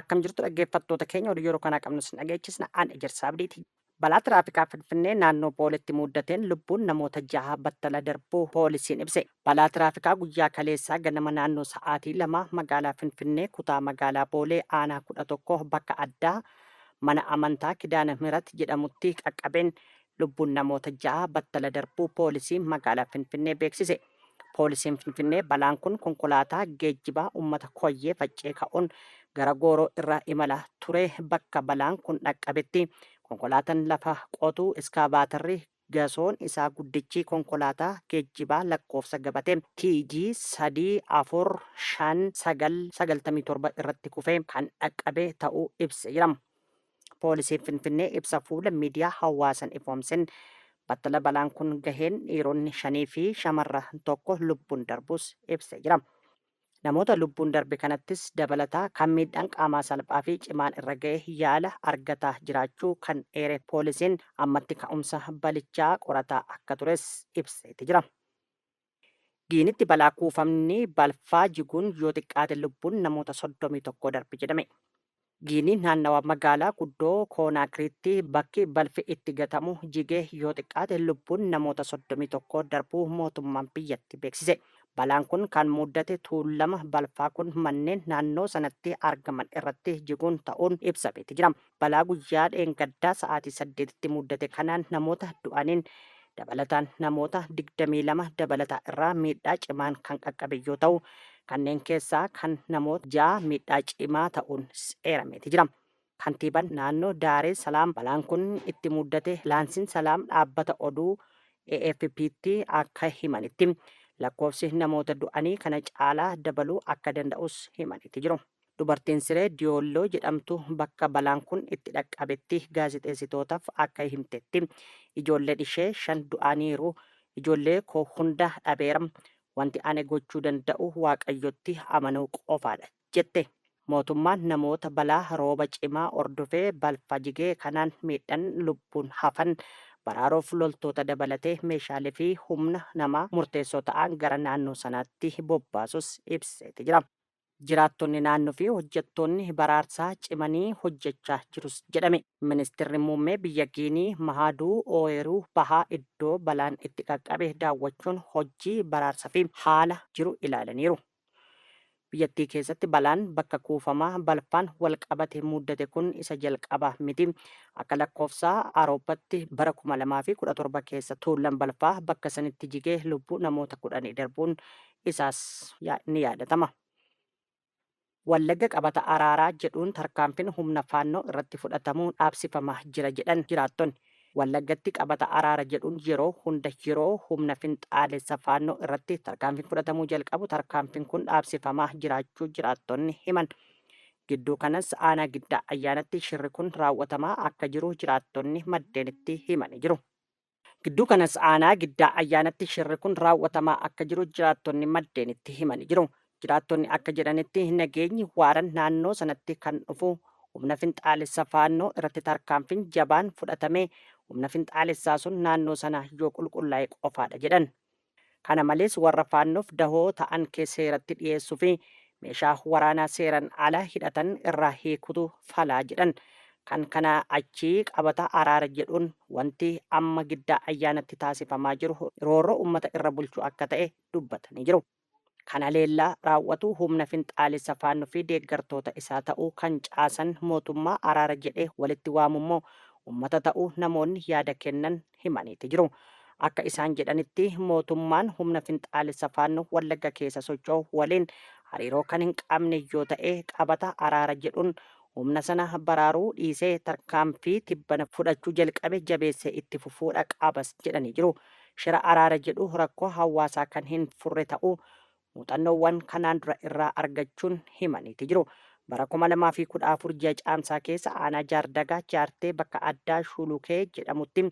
Akkam jirtu dhaggeeffattoota keenya, oduu yeroo kanaa qabnu sin dhageechisna, an Ejersaa Abdiiti. Balaa tiraafikaa Finfinnee naannoo Booletti muuddateen lubbuun namoota jaha battala darbuu poolisiin ibse. Balaa tiraafikaa guyyaa kaleessaa ganama naannoo sa'aatii 2 magaalaa Finfinnee kutaa magaalaa Boolee aanaa 11 bakka addaa mana amantaa Kidaana Mihirat jedhamutti qaqqabeen lubbuun namoota 6 battala darbuu poolisiin magaalaa Finfinnee beeksise. Poolisiin Finfinnee balaan kun konkolaataa geejjibaa ummata Koyyee Faccee ka'uun gara Gooroo irra imala ture bakka balaan kun dhaqqabetti konkolaatan lafa qotu iskaavaatarri gasoon isaa guddichi konkolaataa geejjibaa lakkoofsa gabatee TG 3 4 5 9 97 irratti kufee kan dhaqqabe ta'uu ibsee jira. Poolisiin Finfinnee ibsa fuula miidiyaa hawaasan ifoomsen battala balaan kun gaheen dhiironni shanii fi shamarran tokko lubbuun darbuus ibsee jira. Namoota lubbuun darbe kanattis dabalataa kan miidhaan qaamaa salphaa fi cimaan irra gahe yaala argataa jiraachuu kan eere poolisiin ammatti ka'umsa balichaa qorataa akka tures ibseeti jira. Giinitti balaa kuufamni balfaa jiguun yoo xiqqaate lubbuun namoota 31 darbe jedhame. Giinii naannawa magaalaa guddoo Koonaakriitti bakki balfi itti gatamu jigee yoo xiqqaate lubbuun namoota 31 darbuu mootummaan biyyatti beeksise. Balaan kun kan muddate tuullama balfaa kun manneen naannoo sanatti argaman irratti jiguun ta'uun ibsameeti jira. Balaa guyyaa dheengaddaa sa'aatii 8tti muddate kanaan namoota du'aniin dabalataan namoota 22 dabalataa irraa miidhaa cimaan kan qaqqabe yoo ta'u, kanneen keessaa kan namoota 6 miidhaa cimaa ta'uun eerameeti jira. Kantiiban naannoo Daaree Salaam balaan kun itti muddate Laansin Salaam dhaabbata oduu AFPtti akka himanitti, lakkoofsi namoota du'anii kana caalaa dabaluu akka danda'us himaniiti jiru. Dubartiin Siree Diyoolloo jedhamtu bakka balaan kun itti dhaqqabetti gaazexeessitootaf akka himtetti, ijoolleen ishee 5 du'aniiru, ijoollee koo hunda dhabeera, wanti ani gochuu danda'u Waaqayyotti amanuu qofaadha jette. Mootummaan namoota balaa rooba cimaa hordofee balfa jigee kanaan miidhan lubbuun hafan baraaruuf loltoota dabalatee meeshaalee fi humna namaa murteessoo ta'an gara naannoo sanaatti bobbaasus ibseeti jira. Jiraattonni naannoo fi hojjettoonni baraarsaa cimanii hojjechaa jirus jedhame. Ministirri Muummee biyya Giinii Mahaaduu Ooyeruu Bahaa iddoo balaan itti qaqqabe daawwachuun hojii baraarsa fi haala jiru ilaalaniiru. Biyyattii keessatti balaan bakka kuufamaa balfaan walqabate muuddate kun isa jalqabaa miti. Akka lakkoofsa Arooppatti bara 2017 keessa tuullan balfaa bakka sanitti jigee lubbuu namoota kudhanii darbuun isaas ni yaadatama. Wallagga qabata araaraa jedhuun tarkaanfin humna Faannoo irratti fudhatamu dhaabsifama jira jedhan jiraattonni. Wallaggatti qabata araara jedhuun yeroo hunda yeroo humna finxaalessa Faannoo irratti tarkaanfin fudhatamuu jalqabu tarkaanfin kun dhaabsifamaa jiraachuu jiraattonni himan. Gidduu kanas aanaa Giddaa Ayyaanatti shirri kun raawwatamaa akka jiru jiraattonni maddeenitti himanii jiru. Gidduu kanas aanaa Giddaa Ayyaanatti shirri kun raawwatamaa akka jiru jiraattonni maddeenitti himani jiru. Jiraattonni akka jedhanitti nageenyi waaran naannoo sanatti kan dhufu humna finxaalessa Faannoo irratti tarkaanfin jabaan fudhatamee humna finxaalessaa sun naannoo sana yoo qulqullaa'e qofaadha jedhan. Kana malees warra Faannoof dahoo ta'an seeratti dhiyeessuu fi meeshaa waraanaa seeran ala hidhatan irraa hiikutu falaa jedhan. Kan kanaa achii qabata araara jedhuun wanti amma Giddaa Ayyaanatti taasifamaa jiru roorroo ummata irra bulchuu akka ta'e dubbatanii jiru. Kan haleellaa raawwatu humna finxaalessa Faannoo fi deeggartoota isaa ta'uu kan caasan mootummaa araara jedhee walitti waamummoo ummata ta'uu namoonni yaada kennan himaniiti jiru. Akka isaan jedhanitti mootummaan humna finxaalessa Faannoo Wallagga keessa socho'u waliin hariiroo kan hin qabne yoo ta'e qabata araara jedhuun humna sana baraaruu dhiisee tarkaanfii tibbana fudhachuu jalqabe jabeessee itti fufuudha qabas jedhanii jiru. Shira araara jedhu rakkoo hawaasaa kan hin furre ta'uu muuxannoowwan kanaan dura irraa argachuun himaniiti jiru. Bara 2014 ji'a Caamsaa keessa aanaa Jaardagaa Jaartee bakka addaa Shulukee jedhamutti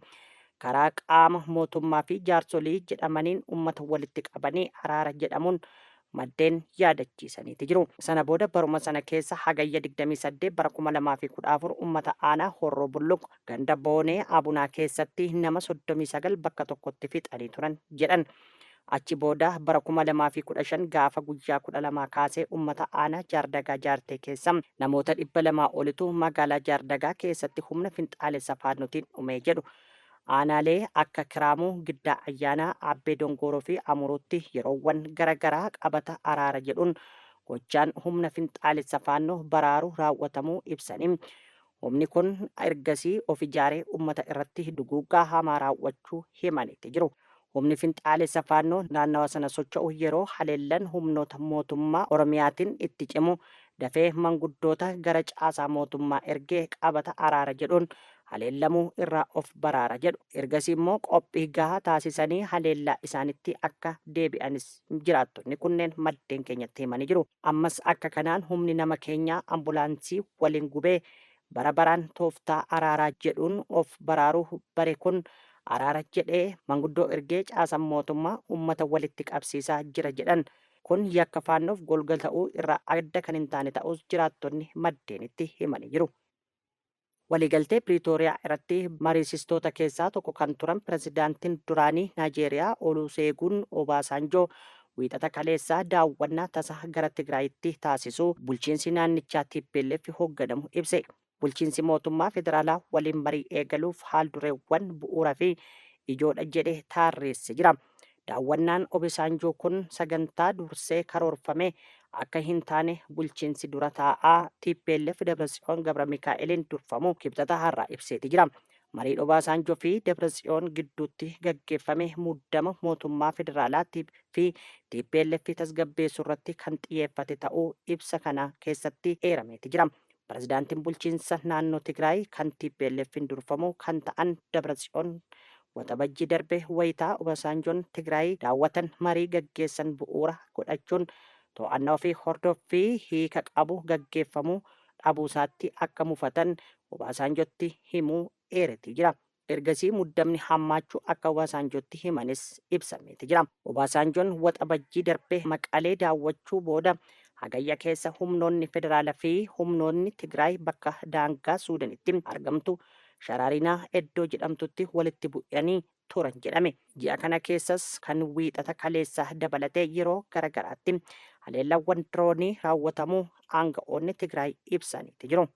karaa qaama mootummaa fi jaarsolii jedhamaniin ummata walitti qabanii araara jedhamuun maddeen yaadachiisaniiti jiru. Sana booda baruma sana keessa Hagayya 28 bara 2014 ummata aanaa Horroo Bulluq ganda Boonee Abunaa keessatti nama 39 bakka tokkotti fixanii turan jedhan. Achi booda bara 2015 gaafa guyyaa 12 kaasee ummata aanaa Jaardagaa Jaartee keessa namoota 200 olitu magaalaa Jaardagaa keessatti humna finxaalessa Faannotiin dhumee jedhu. Aanaalee akka Kiraamuu, Giddaa Ayyaanaa, Aabbee Dongooroo fi Amuruutti yeroowwan gara garaa qabata araara jedhuun gochaan humna finxaalessa Faannoo baraaru raawwatamuu ibsanii, humni kun ergasii of ijaaree ummata irratti duguuggaa hamaa raawwachuu himaniiti jiru. Humni finxaalessa Faannoo naannawa sana socho'u yeroo haleellan humnoota mootummaa Oromiyaatiin itti cimu dafee manguddoota gara caasaa mootummaa ergee qabata araara jedhuun haleellamuu irraa of baraara jedhu. Ergasii immoo qophii gahaa taasisanii haleellaa isaanitti akka deebi'anis jiraattonni kunneen maddeen keenyatti himanii jiru. Ammas akka kanaan humni nama keenyaa ambulaansii waliin gubee bara baraan tooftaa araaraa jedhuun of baraaruu bare kun araara jedhee manguddoo ergee caasan mootummaa ummata walitti qabsiisaa jira jedhan. Kun yakka Faannoof golga ta'uu irraa adda kan hin taane ta'uus jiraattonni maddeenitti himanii jiru. Waliigaltee Piriitooriyaa irratti mariisistoota keessaa tokko kan turan pirezidaantiin duraanii Naajeeriyaa Oluseeguun Obaasaanjoo Wiixata kaleessaa daawwannaa tasa gara Tigraayitti taasisuu bulchiinsi naannichaa tplf hoogganamu ibse. Bulchiinsi mootummaa federaalaa waliin marii eegaluuf haal-dureewwan bu'uura fi ijoodha jedhe taarreesse jira. Daawwannaan Obesaanjoo kun sagantaa dursee karoorfame akka hin taane bulchiinsi dura taa'aa tplf Dabratsiyoon Gabramikaa'eliin durfamu Kibxata har'aa ibseeti jira. Mariin Obaasaanjoo fi Dabratsiyoon gidduutti gaggeeffame muddama mootummaa federaalaa fi tplf tasgabbeessuurratti kan xiyyeeffate ta'uu ibsa kana keessatti eerameeti jira. Pirezidaantiin bulchiinsa naannoo Tigraay kan TPLF'n durfamu kan ta'an Dabratsiyoon Waxabajjii darbe wayita Obasaanjoon Tigraay daawwatan marii gaggeessan bu'uura godhachuun to'annoo fi hordoffii hiika qabu gaggeeffamuu dhabuusaatti akka mufatan Obaasaanjotti himuu eeretii jira. Ergasii muddamni hammaachuu akka Obaasaanjootti himanis ibsameeti jira. Obaasaanjoon Waxabajjii darbe Maqalee daawwachuu booda Hagayya keessa humnoonni federaala fi humnoonni Tigraay bakka daangaa Suudanitti argamtu Sharaariinaa eddoo jedhamtutti walitti bu'anii turan jedhame. Ji'a kana keessas kan Wiixata kaleessaa dabalatee yeroo gara garaatti haleellaawwan diroonii raawwatamuu aanga'oonni Tigraay ibsaniiti jiru.